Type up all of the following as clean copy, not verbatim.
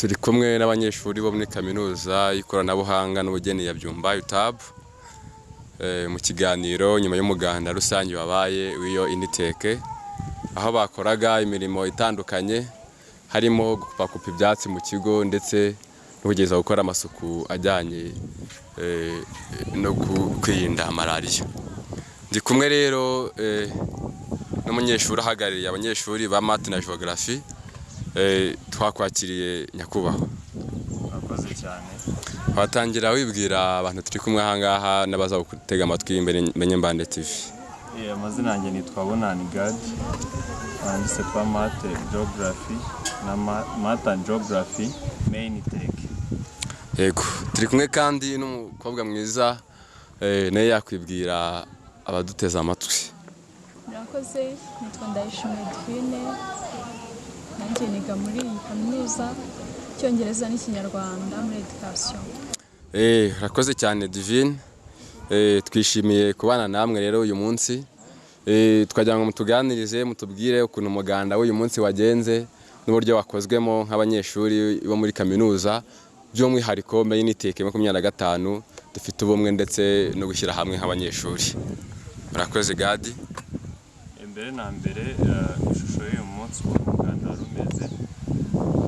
Turi kumwe n'abanyeshuri bo muri Kaminuza y'Ikoranabuhanga n'Ubugeni ya Byumba, UTAB, mu kiganiro nyuma y'umuganda rusange wabaye w'iyo INITEK, aho bakoraga imirimo itandukanye harimo gukupakupa ibyatsi mu kigo ndetse no kugeza gukora amasuku ajyanye no kwirinda malariya. Ndi kumwe rero n'umunyeshuri uhagarariye abanyeshuri ba Math na Geography. Twakwakiriye, nyakubahwa. Murakoze cyane. Watangira wibwira abantu turi kumwe aha ngaha n'abaza gutega amatwi imbere Menye Mbande TV. Amazina yanjye nitwa Bonani Gad, nanditse kwa Math, Geography na Math and Geography Main Tech. Yego, turi kumwe kandi n'umukobwa mwiza, nawe yakwibwira abaduteze amatwi. Murakoze, nitwa Ndayishimiye Divine, nanjye niga muri iyi kaminuza Icyongereza n'Ikinyarwanda muri education. Urakoze cyane, Divine. Twishimiye kubana namwe rero uyu munsi. Twagira ngo mutuganirize, mutubwire ukuntu umuganda w'uyu munsi wagenze n'uburyo wakozwemo nk'abanyeshuri bo muri kaminuza, by'umwihariko Main Tech 25, dufite ubumwe ndetse no gushyira hamwe nk'abanyeshuri. Murakoze, Gadi. Mbere na mbere, ishusho y'uyu munsi, ukuntu umuganda wari umeze,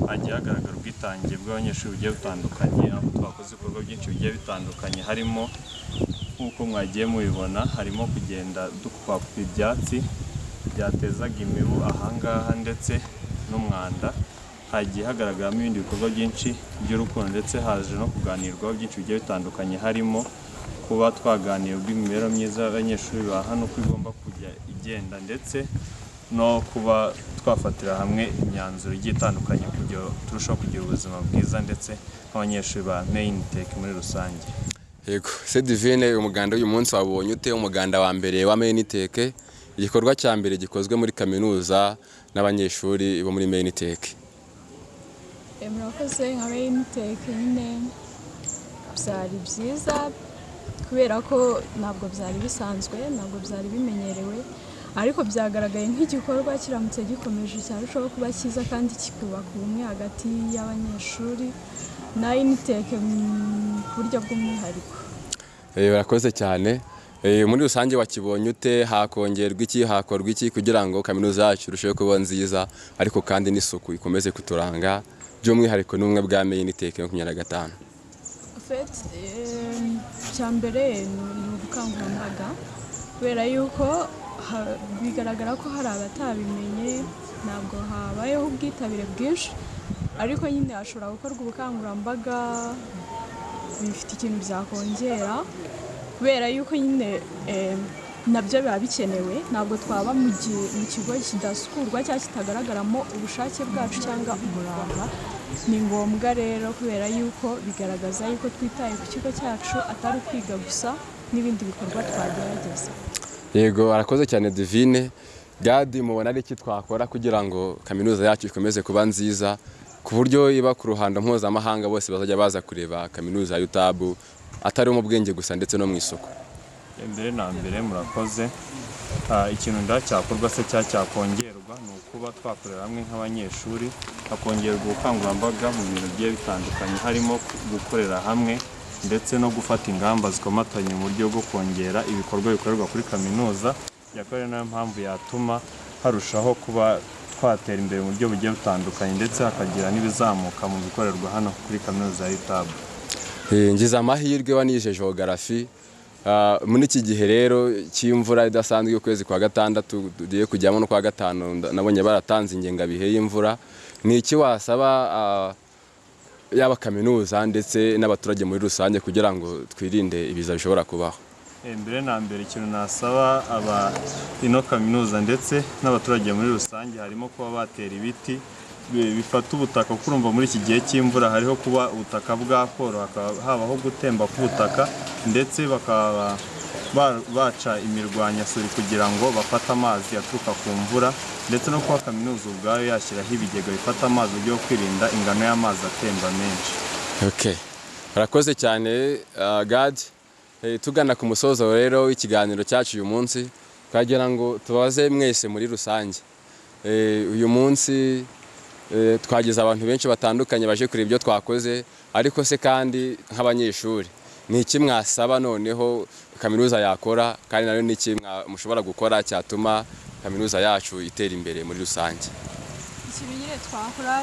hagiye hagaragara ubwitange bw'abanyeshuri bugiye butandukanye, aho twakoze ibikorwa byinshi bigiye bitandukanye, harimo nk'uko mwagiye mubibona, harimo kugenda dukupakupa ibyatsi byatezaga imibu ahangaha ndetse n'umwanda. Hagiye hagaragaramo ibindi bikorwa byinshi by'urukundo, ndetse haje no kuganirwaho byinshi bigiye bitandukanye, harimo kuba twaganira ubw'imibereho myiza y'abanyeshuri ba hano uko igomba kujya igenda, ndetse no kuba twafatira hamwe imyanzuro igiye itandukanye kugira ngo turusheho kugira ubuzima bwiza, ndetse nk'abanyeshuri ba Main Tech muri rusange. Yego se, Divine, umuganda w'uyu munsi wabonye ute? Umuganda wa mbere wa Main Tech, igikorwa cya mbere gikozwe muri kaminuza n'abanyeshuri bo muri Main Tech. Murakoze, nka Main Tech nyine byari byiza kubera ko ntabwo byari bisanzwe, ntabwo byari bimenyerewe, ariko byagaragaye nk'igikorwa kiramutse gikomeje cyarushaho kuba cyiza kandi kikubaka ubumwe hagati y'abanyeshuri na INITEK mu buryo bw'umwihariko. Barakoze cyane. Muri rusange wakibonye ute? Hakongerwa iki, hakorwa iki kugira ngo kaminuza yacu irusheho kuba nziza, ariko kandi n'isuku ikomeze kuturanga, by'umwihariko n'ubumwe bwa Main Tech 25? En fait, icya mbere ni ubukangurambaga, kubera yuko bigaragara ko hari abatabimenye, ntabwo habayeho ubwitabire bwinshi, ariko nyine hashobora gukorwa ubukangurambaga, bifite ikintu byakongera, kubera yuko nyine nabyo biba bikenewe. Ntabwo twaba mu kigo kidasukurwa cyangwa kitagaragaramo ubushake bwacu cyangwa umurava. Ni ngombwa rero, kubera yuko bigaragaza yuko twitaye ku kigo cyacu, atari ukwiga gusa, n'ibindi bikorwa twagerageza. Yego, arakoze cyane Divine. Gadi, mubona ari iki twakora kugira ngo kaminuza yacu ikomeze kuba nziza, ku buryo iba ku ruhando mpuzamahanga, bose bazajya baza kureba kaminuza ya UTAB, atari mu bwenge gusa, ndetse no mu isuku? Mbere na mbere, murakoze. Ikintu ndacyakorwa se cyangwa cyakongerwa ni ukuba twakorera hamwe nk'abanyeshuri, hakongerwa ubukangurambaga mu bintu bigiye bitandukanye, harimo gukorera hamwe ndetse no gufata ingamba zikomatanye mu buryo bwo kongera ibikorwa bikorerwa kuri kaminuza. Yakaba ari nayo mpamvu yatuma harushaho kuba twatera imbere mu buryo bugiye butandukanye, ndetse hakagira n'ibizamuka mu bikorerwa hano kuri kaminuza ya UTAB. Ngize amahirwe wanize geography. Muri iki gihe rero cy'imvura idasanzwe y'ukwezi kwa gatandatu tugiye kujyamo no kwa gatanu, nabonye baratanze ingengabihe y'imvura. Ni iki wasaba yaba kaminuza ndetse n'abaturage muri rusange kugira ngo twirinde ibiza bishobora kubaho? Mbere na mbere, ikintu nasaba aba ino kaminuza ndetse n'abaturage muri rusange, harimo kuba batera ibiti bifata ubutaka, kuko urumva muri iki gihe cy'imvura hariho kuba ubutaka bwakoroha, hakaba habaho gutemba k'ubutaka, ndetse bakaba baca imirwanyasuri kugira ngo bafate amazi aturuka ku mvura, ndetse no kuba kaminuza ubwayo yashyiraho ibigega bifata amazi, uburyo bwo kwirinda ingano y'amazi atemba menshi. Okay. Urakoze cyane, Gad. Tugana ku musozo rero w'ikiganiro cyacu uyu munsi, twagira ngo tubaze mwese muri rusange. Uyu munsi Twagize abantu benshi batandukanye baje kureba ibyo twakoze, ariko se kandi nk'abanyeshuri ni iki mwasaba noneho kaminuza yakora, kandi nayo ni iki mushobora gukora cyatuma kaminuza yacu itera imbere muri rusange? Ikintu nyine twakora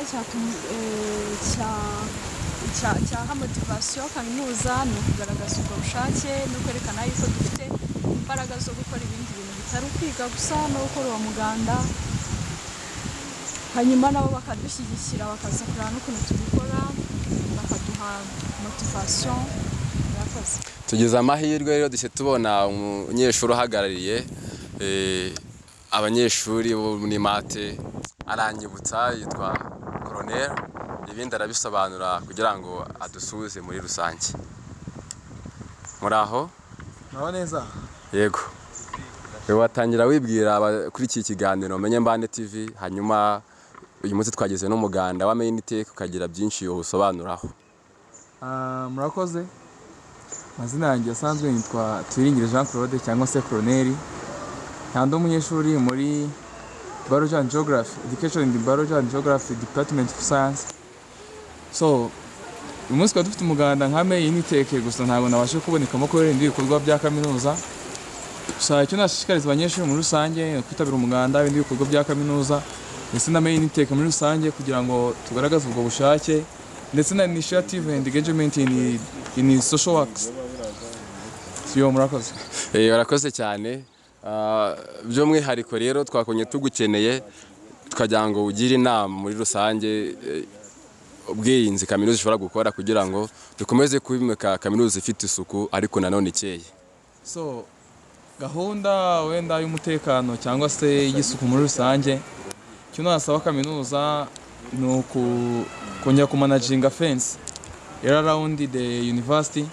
cyaha motivation kaminuza ni ukugaragaza ubwo bushake no kwerekana yuko dufite imbaraga zo gukora ibindi bintu bitari ukwiga gusa no gukora uwo muganda, hanyuma nabo bakadushyigikira, bakaza kureba n'ukuntu tubikora, bakaduha motivation. Murakoze. Tugize amahirwe rero duhise tubona umunyeshuri uhagarariye abanyeshuri bo muri math, aranyibutsa yitwa Colonel, ibindi arabisobanura kugira ngo adusuhuze muri rusange. Muri aho? Naho neza. Yego. Watangira wibwira kuri iki kiganiro Menye Mbane TV, hanyuma uyu munsi twagize n'umuganda wa Main Tech, ukagira byinshi usobanuraho. Murakoze. Amazina yanjye asanzwe nitwa Twiringire Jean Claude cyangwa se Colonel. Ndi umunyeshuri muri Biology and Geography, Education in Biology and Geography Department of Science. So, uyu munsi twari dufite umuganda nka Main Tech, gusa ntabwo nabashe kubonekamo kubera ibindi bikorwa bya kaminuza. Gusa icyo nashishikariza abanyeshuri muri rusange ni ukwitabira umuganda, ibindi bikorwa bya kaminuza ndetse na Main Tech muri rusange, kugira ngo tugaragaze ubwo bushake ndetse na initiative and engagement in social works. Siyo, murakoze. Urakoze cyane. By'umwihariko rero twakonye tugukeneye tukagira ngo ugire inama muri rusange, ubwirinzi kaminuza ishobora gukora kugira ngo dukomeze kubimeka kaminuza ifite isuku ariko nanone ikeye. So gahunda wenda y'umutekano cyangwa se y'isuku muri rusange, icyo nasaba kaminuza ni kongera kumanaginga fence iri around the university,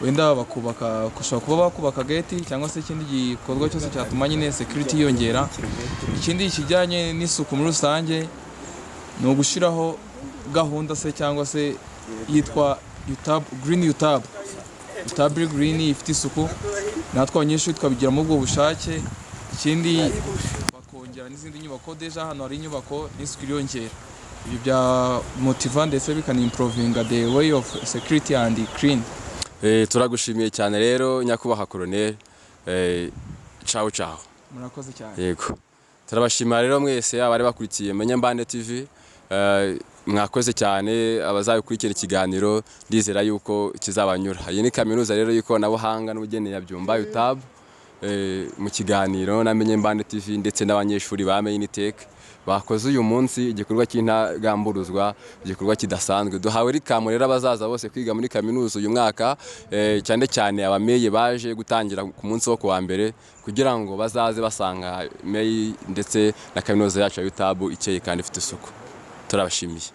wenda bakubaka, bashobora kuba bakubaka gate cyangwa se ikindi gikorwa cyose cyatuma nyine security yiyongera. Ikindi kijyanye n'isuku muri rusange ni ugushyiraho gahunda se cyangwa se yitwa UTAB Green, UTAB, UTAB Green ifite isuku, natwe abanyeshuri tukabigiramo ubwo bushake. Ikindi bakongera n'izindi nyubako, déjà hano hari inyubako n'isuku iriyongera. Ibyo bya motiva ndetse bikanimprovinga the way of security and clean. Turagushimiye cyane rero, nyakubahwa Colonel. Ciao ciao. Murakoze cyane. Yego, turabashimira rero mwese abari bakurikiye Menye Mbande TV. Mwakoze cyane. Abazabikurikira ikiganiro ndizera yuko kizabanyura. Iyi ni kaminuza rero y'ikoranabuhanga n'ubugeni ya Byumba, UTAB, mu kiganiro na Menye Mbande TV ndetse n'abanyeshuri ba Main Tech bakoze uyu munsi igikorwa cy'intagamburuzwa, igikorwa kidasanzwe. Duhawe rikamu rero abazaza bose kwiga muri kaminuza uyu mwaka, cyane cyane abameye baje gutangira ku munsi wo kuwa mbere, kugira ngo bazaze basanga MEI ndetse na kaminuza yacu ya UTAB ikeye kandi ifite isuku. Turabashimiye.